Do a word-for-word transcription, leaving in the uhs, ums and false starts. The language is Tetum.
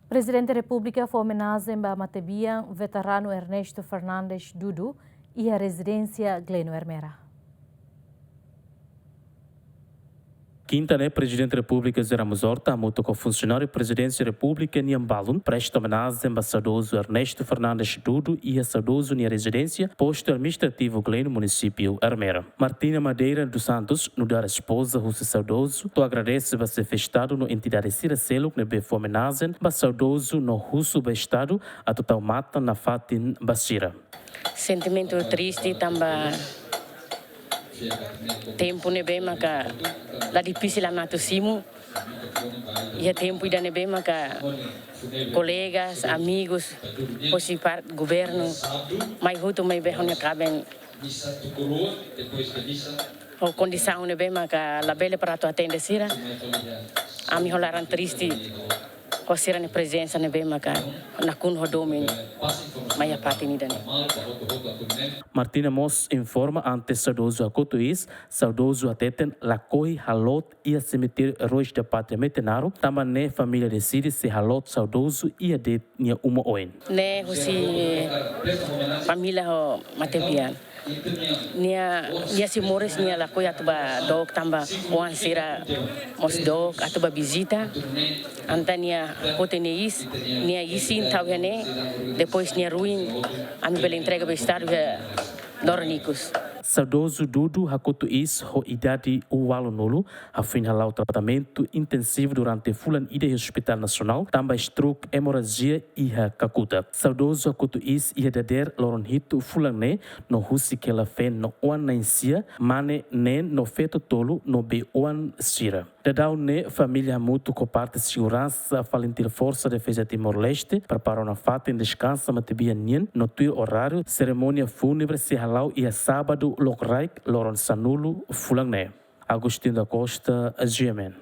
Prezidente Repúblika fó omenajen ba matebian veteranu Ernesto Fernandes Dudu iha rezidénsia Gleno Ermera. Kinta ne'e, Prezidente Repúblika José Ramos Horta hamutuk ho funsionáriu Prezidénsia Repúblika nian balun presta omenajen ba saudozu Ernesto Fernandes Dudu iha saudozu nia rezidénsia, postu administrativu Gleno, munisípiu Ermera. Martina Madeira dos Santos, nu'udar espoza husi saudozu, to'o agradese ba Xefe Estadu no entidade sira seluk ne'ebé fó omenajen ba saudozu no husu ba Estadu atu tau matan nafatin ba sira. Sentimentu triste tanba tempu ne'ebé maka la difisil ami atu simu. Iha tempu ida ne'ebé maka kolegas, amigus, husi parte governu, mai hotu mai bee ho nia kaben ho kondisaun ne'ebé maka labele para atu atende sira. Ami ho laran triste ho sira-nia prezensa ne'ebé maka nakonu ho domin mai iha fatin ida-ne'e. Martina mós informa, antes saudozu hakotu iis, saudozu hateten lakohi haloot iha semitériu Heróis da Pátria Metinaro, tanba ne'e família deside sei haloot saudozu iha de'it nia uma oin. Ne'e husi família ho matebian. Nia, nia sei moris, nia lakohi atu bá dook tanba oan sira mós dook atu bá vizita. Entaun nia hakotu nia iis, nia isin tau iha ne'e, depois nia ruin ami bele entrega ba Estadu iha loron ikus. Saudozu Dudu hakotu iis ho idade ualunulu, hafoin hala'o tratamentu intensivu durante fulan ida iha Hospital Nasionál, tanba stroke, emorrajia iha kakutak. Saudozu hakotu iis iha dadeer loron hitu fulan ne'e, no husik hela feen no oan na'in-sia, mane, neen no feto tolu no bei-oan sira. Daudaun ne'e, família hamutuk ho parte seguransa FALINTIL, Forsa Defeza Timor-Leste, prepara ona fatin deskansa matebian nian no tuir oráriu, serimónia fúnebre sei hala'o iha sábadu lokraik loron sanulu fulan ne'e. Agostinho da Costa, G M N.